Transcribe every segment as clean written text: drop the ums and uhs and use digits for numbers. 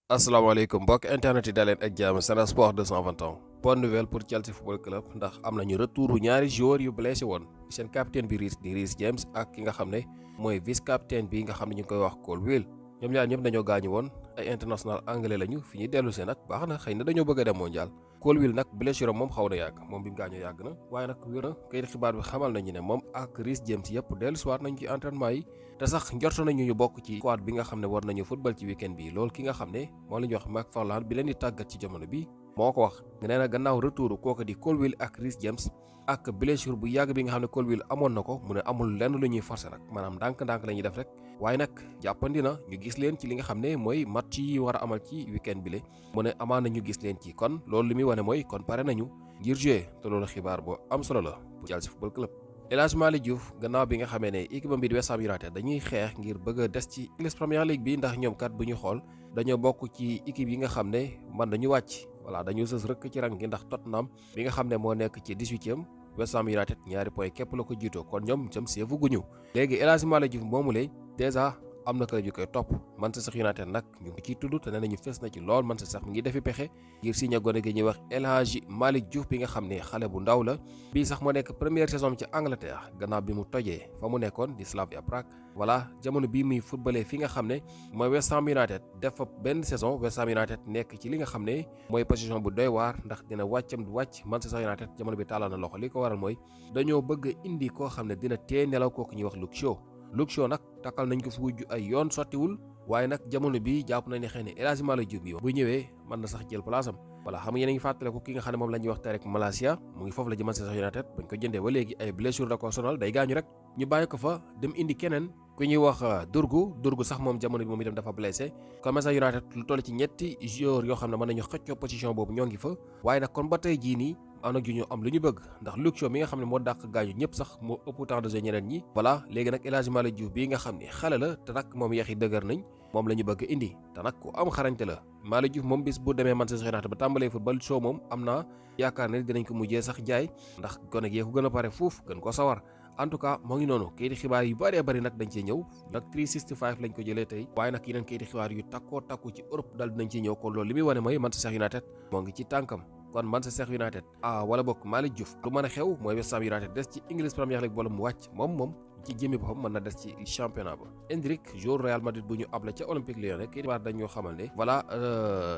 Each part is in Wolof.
asalaamaaleykum mbokk internet yi daleen ak jàmm Sen Sport 221 bonne nouvelle pour Chelsea Football Club ndax am nañu retouru ñaari joueurs yu blessé woon seen capitaine bi Reece James ak ki nga xam ne mooy vice capitaine bi nga xam ne ñu ngi koy wax Colwill ñoom ñaar ñëpp dañoo gaañu woon ay international anglais lañu fi ñuy dellu see nag baax na xëy na dañoo bëgg a dem mondial Colwill nag blessure moom xaw na yàgg moom bi mu gaañoo yàgg na waaye nag wér na kayit xibaar bi xamal nañu ne moom ak Reece James yëpp dellu siwaat nañu ci entraînement yi te sax njort nañu ñu bokk ci squad bi nga xam ne war nañu football ci weekend bi loolu ki nga xam ne moo la ñuy wax McFarland bi leen di tàggat ci jamono bi moo ko wax nee na gannaaw retour kooku di Colwill ak Reece James ak blessure bu yàgg bi nga xam ne Colwill amoon na ko mu ne amul lenn lu ñuy forcer nag maanaam ndànk-ndànk la ñuy def rek waaye nag jàppandi na ñu gis leen ci li nga xam ne mooy match yi war a amal ci weekend bi le mu ne amaan na ñu gis leen ci kon loolu li muy wane mooy kon pare nañu ngir jouer te loolu xibaar boo am solo la pour Chelsea Football Club. El Hadji Malick Diouf gannaaw bi nga xamee ne équipe bi di West Ham United dañuy xeex ngir bëgg a des ci English Premier League bi ndax ñoom kat bu ñu xool dañoo bokk ci équipe yi nga xam ne man dañu wàcc voilà dañu sës rëkk ci rang gi ndax Tottenham bi nga xam ne moo nekk ci 18e West Ham United ñaari point képp la ko jiitoo kon ñoom jëm seefu guñu léegi El Hadji Malick Diouf moomu lay dèjà am na club yu koy topp Manchester United nag ñu ngi ciy tudd te nee nañu fees na ci lool Manchester mi ngi defi pexe ngir signé gone gi ñuy wax El Hadji Malick Diouf bi nga xam ne xale bu ndaw la bii sax moo nekk première saison ci Angleterre gannaaw bi mu tojee fa mu nekkoon di Slavia Prague voilà jamono bii muy footballé fi nga xam ne mooy West Ham United def fa benn saison West Ham United nekk ci li nga xam ne mooy position bu doy waar ndax dina wàccam du wàcc Manchester United jamono bi tàllal na loxo li ko waral mooy dañoo bëgg indi koo xam ne dina tee nelaw kooku ñuy wax Luke Shaw nag takkal nañ ko fi wujj ay yoon sottiwul waaye nag jamono bi jàpp nañ ne xëy na El Hadji Malick Diouf bi bu ñëwee mën na sax jël place am voilà xam nga yéen a ngi fàttale ko ki nga xam ne moom la ñuy wax Tarek Malacia mu ngi foofu la ci Manchester United bañ ko jëndee ba léegi ay blessure da ko sonal day gaañu rek ñu bàyyi ko fa dem indi keneen ku ñuy wax Durgu sax moom jamono bi moom itam dafa blessé kon Manchester United lu toll ci ñetti joueurs yoo xam ne mën nañu xëccoo position boobu ñoo ngi fa waaye nag kon ba tey jii nii am na ju ñu am lu ñu bëgg ndax Luke Shaw mi nga xam ne moo dàq gaañu ñëpp sax moo ëpp temps de jeu ñeneen ñi voilà léegi nag El Hadji Malick Diouf bii nga xam ne xale la te nag moom yaxi dëgër nañ moom la ñu bëgg indi te nag ku am xarañte la Malick Diouf moom bis bu demee Manchester United ba tàmbalee football Shaw moom am naa yaakaar ne dinañ ko mujjee sax jaay ndax gone gi ko gën a pare fuuf gën ko sawar en tout cas moo ngi noonu kayiti xibaar yu bëree bëri nag dañ cee ñëw nag 365 lañ ko jëlee tey waaye nag yeneen kayiti xibaar yu takkoo takku ci Europe daal dinañ ci ñëw kon loolu li muy wane mooy Manchester United moo ngi ci tànkam kon Manchester United wala bokk Malick Diouf lu mën a xew mooy West Ham United des ci English Premier League wala mu wàcc moom ci jëmmi boppam mën na des ci championnat ba Endrick joueur Real Madrid bu ñu able ca Olympique Lyon rek kii xibaar dañoo xamal ne voilà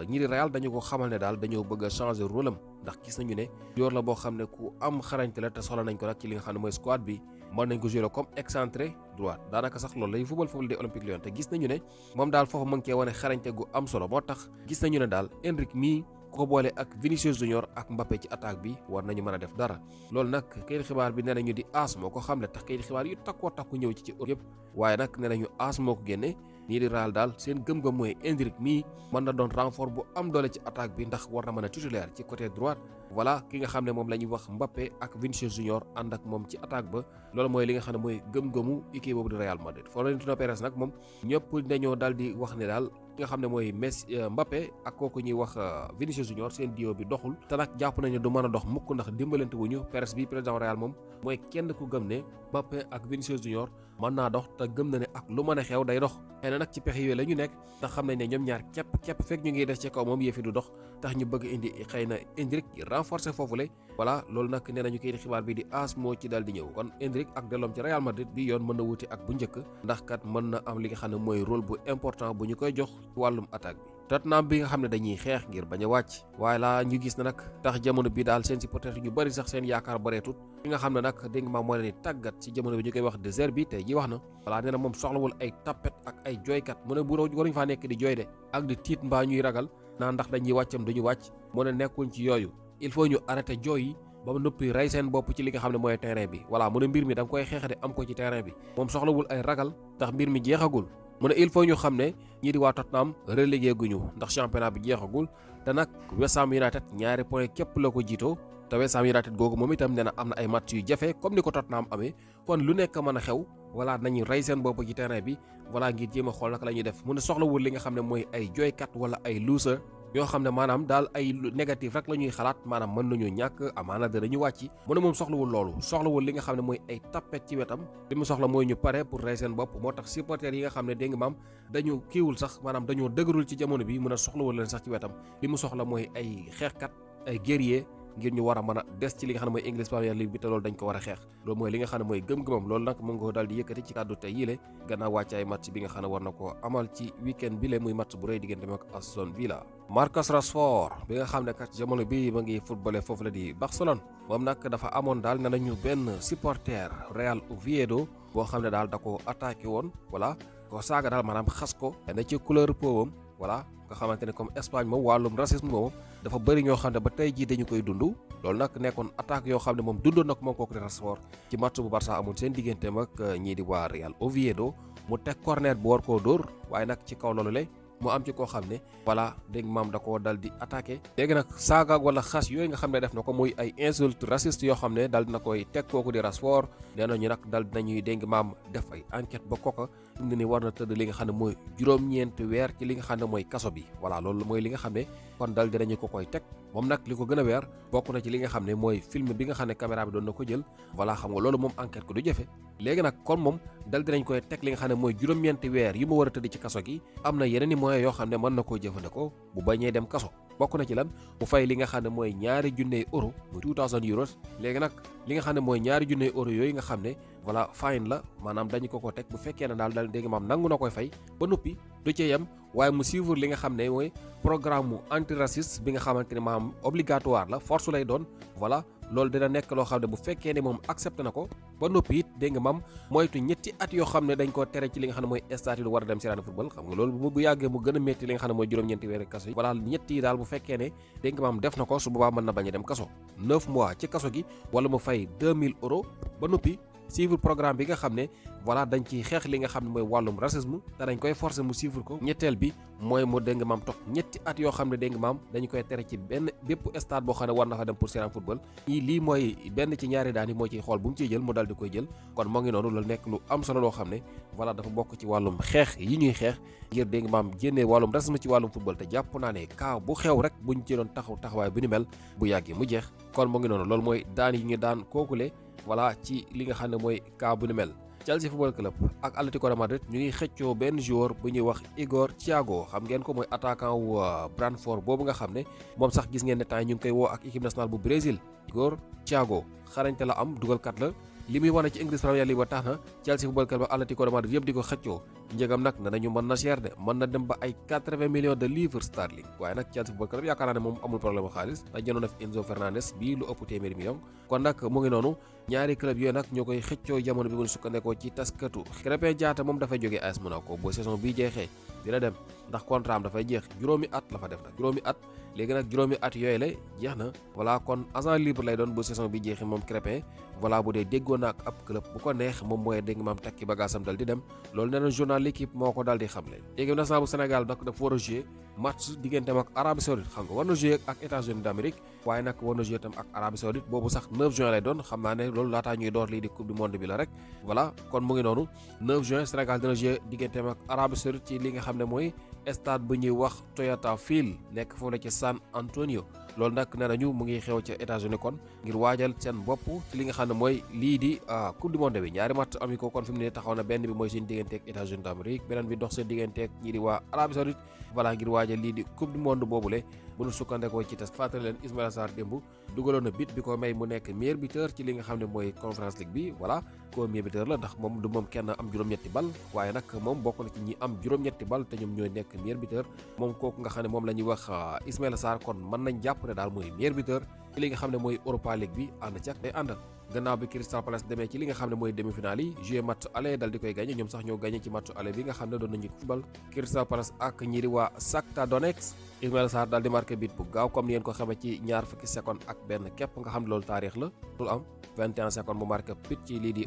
ñi di Real dañu ko xamal ne daal dañoo bëgg a changer rôle am ndax gis nañu ne joueur la boo xam ne ku am xarañte la te soxla nañ ko nag ci li nga xam ne mooy squad bi mën nañ ko jouer comme excentré droite daanaka sax loolu lay football foofu la di Olympique Lyon te gis nañu ne moom daal foofu mu ngi cee wane xarañte gu am solo moo tax gis nañu ne daal Endrick mii ko boole ak Vinicius Junior ak Mbappé ci attaque bi war nañu mën a def dara loolu nag kayit xibaar bi nee nañu di AS moo ko xamle tax kayit xibaar yu takkoo takku ñëw ci Europe yëpp waaye nag nee nañu AS moo ko génne nii di Real daal seen gëm-gëm mooy Endrick mii mën na doon renfort bu am doole ci attaque bi ndax war na mën a titulaire ci côté droite voilà ki nga xam ne moom la ñuy wax Mbappé ak Vinicius Junior ànd ak moom ci attaque ba loolu mooy li nga xam ne mooy gëm-gëmu équipe boobu di Real Madrid Florentino Perez nag moom ñëpp dañoo daal di wax ne daal ki nga xam ne mooy Messi Mbappé ak kooku ñuy wax Vinicius Junior seen duo bi doxul te nag jàpp nañu du mën a dox mukk ndax dimbalante wuñu Perez bi président Real moom mooy kenn ku gëm ne Mbappé ak Vinicius Junior mën naa dox te gëm na ne ak lu mën a xew day dox xëy na nag ci pexe yooyu la ñu nekk ndax xam nañ ne ñoom ñaar képp fekk ñu ngi des ci kaw moom yëfi du dox tax ñu bëgg indi xëy na Endrick renforcer foofu la voilà loolu nag nee nañu kayit xibaar bi di AS moo ci dal di ñëw kon Endrick ak delloom ci Real Madrid bi yoon mën na wuti ak bu njëkk ndax kat mën na am li nga xam ne mooy rôle bu important bu ñu koy jox wàllum attaque bi Tottenham bi nga xam ne dañuy xeex ngir bañ a wàcc waaye laa ñu gis na nag tax jamono bi daal seen supporters ñu bëri sax seen yaakaar bareetut ki nga xam ne nag dégg nga maa moo leen di tàggat ci jamono bi ñu koy wax De Zerbi tey ji wax na voilà nee na moom soxlawul ay tappet ak ay jooykat mu ne bu waruñu faa nekk di jooy de ak di tiit mbaa ñuy ragal naa ndax dañuy wàccam duñu wàcc mu ne nekkuñ ci yooyu il faut ñu arrêté jooy yi ba noppi rey seen bopp ci li nga xam ne mooy terrain bi voilà mu ne mbir mi da nga koy xeexate am ko ci terrain bi moom soxlawul ay ragal ndax mbir mi jeexagul mu ne il faut ñu xam ne ñii di waa Tottenham relégué guñu ndax championnat bi jeexagul te nag West Ham United ñaari point képp la ko jiitoo te West Ham United googu moom itam nee na am na ay match yu jafe comme ni ko Tottenham amee kon lu nekk mën a xew voilà nañu rey seen bopp ci terrain bi voilà ngir jéem a xool naka la ñuy def mu ne soxlawul li nga xam ne mooy ay jooykat wala ay loser yoo xam ne maanaam daal ay négatif rek la ñuy xalaat maanaam mën nañu ñàkk amaana danañu wàcc mu ne moom soxlawul loolu soxlawul li nga xam ne mooy ay tappet ci wetam li mu soxla mooy ñu pare pour rey seen bopp moo tax supporters yi nga xam ne dégg nga maam dañu kiiwul sax maanaam dañoo dëgërul ci jamono bi mën a soxlawul leen sax ci wetam li mu soxla mooy ay xeexkat ay guerrier ngir ñu war a mën a des ci li nga xam ne mooy English Premier League bi te loolu dañ ko war a xeex loolu mooy li nga xam ne mooy gëm-gëmam loolu nag mu ngi ko daal di yëkkati ci kàddu tey yile gannaaw wàccaay match bi nga xam ne war na ko amal ci weekend bi le muy match bu rëy diggante ak Aston Villa. Marcus Rashford bi nga xam ne kat jamono bi ma ngi footballé foofu la di Barcelone moom nag dafa amoon daal ne nañu benn supporter Real Oviedo boo xam ne daal da ko attaqué woon voilà ko saaga daal maanaam xas ko ne ci couleur powam voilà nga xamante ne comme Espagne moom wàllum racisme moom dafa bëri ñoo xam ne ba tey jii dañu koy dund loolu nag nekkoon attaque yoo xam ne moom dundoon na ko moom kooku di Rashford ci match bu Barça amoon seen digganteem ak ñii di waa Real Oviedo mu teg corner bu war koo dóor waaye nag ci kaw loolu le mu am ci koo xam ne voilà dégg maam da koo dal di attaqué léegi nag saaga wala xas yooyu nga xam ne def na ko muy ay insulte raciste yoo xam ne dal dina koy teg kooku di Rashford nee nañu nag dal dinañuy dégg maam def ay enquête ba kooka indi ni war na tëdd li nga xam ne mooy juróom-ñeenti weer ci li nga xam ne mooy kaso bi voilà loolu mooy li nga xam ne kon dal dinañu ko koy teg moom nag li ko gën a weer bokk na ci li nga xam ne mooy film bi nga xam ne caméra bi doon na ko jël voilà xam nga loolu moom enquête ko du jafe léegi nag kon moom dal dinañ koy teg li nga xam ne mooy juróom-ñeenti weer yi mu war a tëdd ci kaso gi am na yeneen i moyens yoo xam ne mën na koo jëfandikoo bu bañee dem kaso bokk na ci lan mu fay li nga xam ne mooy ñaari junney euro muy 2000 euros léegi nag li nga xam ne mooy ñaari junney euro yooyu nga xam ne voilà fine la maanaam dañu ko teg bu fekkee ne daal dégg maam nangu na koy fay ba noppi du ci yem waaye mu suivre li nga xam ne mooy programme mu antiraciste bi nga xamante ne maam obligatoire la force lay doon voilà loolu dina nekk loo xam ne bu fekkee ne moom accepté na ko ba noppi it dégg nga maam moytu ñetti at yoo xam ne dañ koo tere ci li nga xam ne mooy statut war a dem seetaan football xam nga loolu bu yàggee mu gën a métti li nga xam ne mooy juróom-ñeenti weeri kaso yi voilà ñett yi daal bu fekkee ne dégg nga maam def na ko su boobaa mën na bañ a dem kaso 9 mois ci kaso gi wala mu fay 2000 euros ba noppi suivre programme bi nga xam ne voilà dañ ciy xeex li nga xam ne mooy wàllum racisme te dañ koy forcer mu suivre ko ñetteel bi mooy mu dégg nga maam toog ñetti at yoo xam ne dégg nga maam dañu koy tere ci benn bépp stade boo xam ne war na fa dem pour seetaan football lii mooy benn ci ñaari daan yi moo ciy xool bu mu ciy jël mu dal di koy jël kon moo ngi noonu la nekk lu am solo loo xam ne voilà dafa bokk ci wàllum xeex yi ñuy xeex ngir dégg nga maam génnee wàllum racisme ci wàllum football te jàpp naa ne cas bu xew rek buñ ci doon taxawaay bu ni mel bu yàggee mu jeex kon moo ngi noonu loolu mooy daan yi ñu daan kookule voilà ci li nga xam ne mooy cas bu ni mel Chelsea Football Club ak Atlético de Madrid ñu ngi xëccoo benn joueur bu ñuy wax Igor Thiago xam ngeen ko mooy attaquant wu Brentford boobu nga xam ne moom sax gis ngeen ne temps ñu ngi koy woo ak équipe nationale bu Brésil Igor Thiago xarañte la am dugalkat la li muy wane ci English Premier League ba tax na Chelsea Football Club ak Atlético de Madrid yëpp di ko xëccoo njëgam nag ne nañu mën na cher de mën na dem ba ay 80 millions de livres sterling waaye nag Chelsea Football Club yaakaar naa ne moom amul problème bu xaalis ndax jëndoon na fi Enzo Fernandez bii lu ëpp téeméeri millions kon nag mu ngi noonu ñaari club yooyu nag ñoo koy xëccoo jamono bi mu sukkandekoo ci taskatu Krépin Diatta moom dafay jógee AS Monaco boo saison bii jeexee dina dem ndax contrat am dafay jeex juróomi at la fa def nag juróomi at léegi nag juróomi at yooyu la jeex na voilà kon agent libre lay doon bu saison bi jeexee moom Krépin voilà bu dee déggoo na ak ab club bu ko neex moom mooy dégg maam takki bagaasam dal di dem loolu nee na journal l'équipe moo ko dal di xamle équipe nationale bu Sénégal nag dafa war a jouer match digganteem ak Arabie Saoudite xam nga war na jouer ak États-Unis d'Amérique waaye nag war na jouer tam ak Arabie Saoudite boobu sax 9 juin lay doon xam naa ne loolu laataa ñuy door lii di coupe du monde bi la rek voilà kon mu ngi noonu 9 juin Sénégal dina jouer digganteem ak Arabie Saoudite ci li nga xam ne mooy stade bu ñuy wax Toyota Field nekk foofu la ci San Antonio loolu nag nee nañu mu ngi xew ca États-Unis kon ngir waajal seen bopp ci li nga xam ne mooy lii di coupe du monde bi ñaari match amicaux kon fi mu ne taxaw na benn bi mooy seen digganteeg États-Unis d'Amérique beneen bi dox seen digganteeg ñii di waa Arabie Saoudite voilà ngir waajal lii di coupe du monde boobule bu nu sukkandekoo ci test fàttali leen Ismaïla Sarr démb dugaloon na bit bi ko may mu nekk meilleur buteur ci li nga xam ne mooy Conference League bi voilà ko meilleur buteur la ndax moom du moom kenn am juróom-ñetti bal waaye nag moom bokk na ci ñi am juróom-ñetti bal te ñoom ñooy nekk meilleur buteur moom kooku nga xam ne moom la ñuy wax Ismaïla Sarr kon mën nañ jàpp ne daal mooy meilleur buteur ci li nga xam ne mooy Europa League bi ànd ci ak day àndal gannaaw bi Crystal Palace demee ci li nga xam ne mooy demi-finale yi joué match aller dal di koy gagné ñoom sax ñoo gagné ci match aller bi nga xam ne doon nañu ko football Crystal Palace ak ñi di waa Shakhtar Donetsk Ismaïla Sarr daal di marqué but bu gaaw comme ni ngeen ko xamee ci ñaar fukki secondes ak benn képp nga xam ne loolu taarix la loolu am 21 secondes mu marqué but ci lii di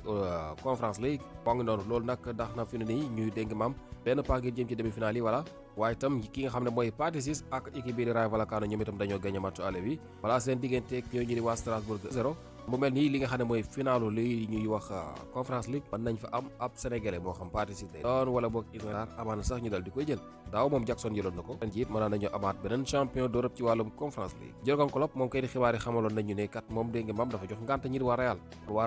Conference League moo ngi noonu loolu nag tax na fi ne nii ñuy dégg maam benn pas ngir jëm ci demi-finale yi voilà waaye itam ki nga xam ne mooy Pathé ak équipe bi di Rayo Vallecano ñoom itam dañoo gagné match aller bi voilà seen digganteeg ñoo ñu di waa Strasbourg 0 mu mel nii li nga xam ne mooy finalu li ñuy wax Conference League mën nañ fa am ab sénégalais moo xam participer doon wala boog Ismaïla amaana sax ñu dal di koy jël daaw moom Jackson jëloon na ko ren jiit mën nañu amaat beneen champion d'Europe ci wàllum Conference League. Jürgen Klopp moom kay di xibaar yi xamaloon nañu ne kat moom dégg nga maam dafa jox ngànt ñi di waa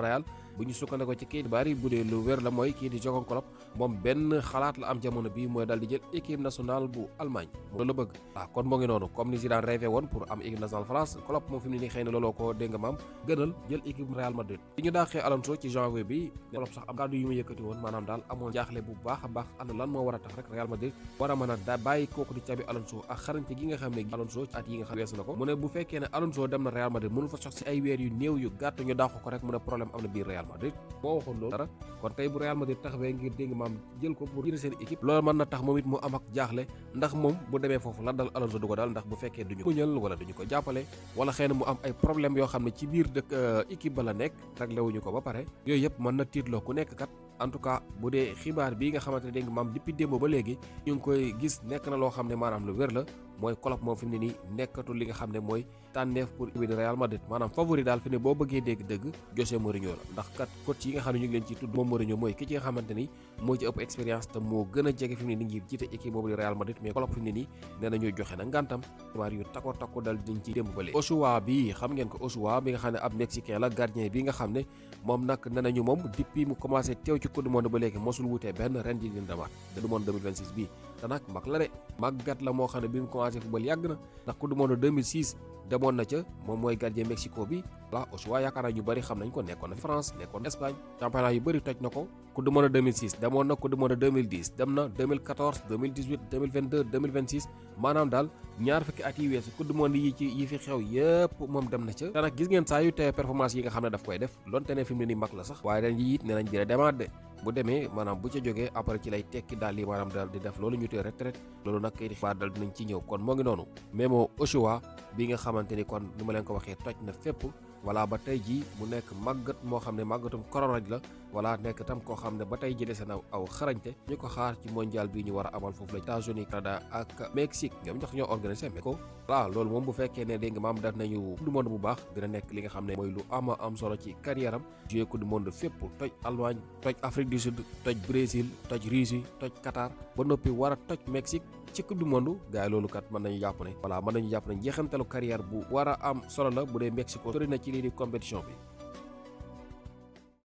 Real bu ñu sukkandikoo ci kayit bari bu dee lu wér la mooy kii di Jürgen Klopp moom benn xalaat la am jamono bi mooy dal di jël équipe nationale bu Allemagne loolu la bëgg waaw kon moo ngi noonu comme ni Zidane rêvé woon pour am équipe nationale France Klopp moom fi mu ne nii xëy na looloo ko dégg nga maam gënal jël équipe Real Madrid li ñu daaxee Alonso ci janvier bi Klopp sax am kàddu yu mu yëkkati woon maanaam daal amoon jaaxle bu baax a baax ana lan moo war a tax rek Real Madrid war a mën a da bàyyi kooku di Xabi Alonso ak xarañte gi nga xam ne Alonso ci at yi nga xam weesu na ko mu ne bu fekkee ne Alonso dem na Real Madrid mënu fa sox si ay weer yu néew yu gàtt ñu dàq ko rek mu ne problème am na biir Real Madrid moo waxoon loolu dara kon tey bu Real Madrid taxawee ngir dégg maam jël ko pour jël seen équipe loolu mën na tax moom it mu am ak jaaxle ndax moom bu demee foofu lan dal Alonso du ko dal ndax bu fekkee duñu ko muñal wala duñu ko jàppale wala xëy na mu am ay problème yoo xam ne ci biir dëkk équipe ba la nekk réglé wuñu ko ba pare yooyu yëpp mën na tiitloo ku nekk kat en tout cas bu dee xibaar bii nga xamante ne dégg nga maam depuis démb ba léegi ñu ngi koy gis nekk na loo xam ne maanaam lu wér la mooy Klopp moom fi mu ne nii nekkatul li nga xam ne mooy tànneef pour équipe de Real Madrid maanaam favori daal fi ne boo bëggee dégg-dëgg José Mourinho la ndax kat coach yi nga xam ne ñu ngi leen ci tudd moom Mourinho mooy ki ci nga xamante ni moo ci ëpp expérience te moo gën a jege fi mu ne nii ngir jiite équipe boobu di Real Madrid mais Klopp fi mu ne nii nee na ñuy joxe na ngantam xibaar yu takko dal diñ ci démb ba léegi Ochoa bi xam ngeen ko Ochoa bi nga xam ne ab mexicain la gardien bi nga xam ne moom nag nee nañu moom depuis mu commencé teew ci coupe du monde ba léegi mosul wutee benn ren ji dina demaat coupe du monde 2026 bii te nag mag la de màggat la moo xam ne bi mu commencé football yàgg na ndax coupe du monde 2006 demoon na ca moom mooy gardien Mexico bi la Ochoa yaakaar naa ñu bëri xam nañ ko nekkoon na France nekkoon Espagne championnat yu bëri toj na ko coupe du monde 2006 demoon na coupe du monde 2010 dem na 2014 2018 2022 2026 maanaam daal ñaar fukki at yi weesu coupe du monde yi fi xew yëpp moom dem na ca te nag gis ngeen saa yu tee performance yi nga xam ne daf koy def lonte ne fi mu ne ni mag la sax waaye ren yi it ne nañ dina demaat de bu demee maanaam bu ca jógee après ci lay tekki daal li maanaam daal di def loolu ñu tee retraite loolu nag kay di xibaar dal dinañ ci ñëw kon moo ngi noonu Memo Ochoa bi nga xamante ni kon ni ma leen ko waxee toj na fépp voilà ba tey jii mu nekk màggat moo xam ne màggatum kororaj la voilà nekk tam koo xam ne ba tey ji dese na aw xarañte ñu ko xaar ci mondial bi ñu war a amal foofu la États-Unis Canada ak Mexique ñoom ñax ñoo organisé mais ko voilà loolu moom bu fekkee ne dégg nga maam def nañu coupe du monde bu baax dina nekk li nga xam ne mooy lu am solo ci carrière am joué coupe du monde fépp toj Allemagne toj Afrique du Sud toj Brésil toj Russie toj Qatar ba noppi war a toj Mexique ci coupe du monde gars yi loolu kat mën nañu jàpp ne voilà mën nañu jàpp ne njeexantalu carrière bu war a am solo la bu dee Mexico sori na ci lii di compétition bi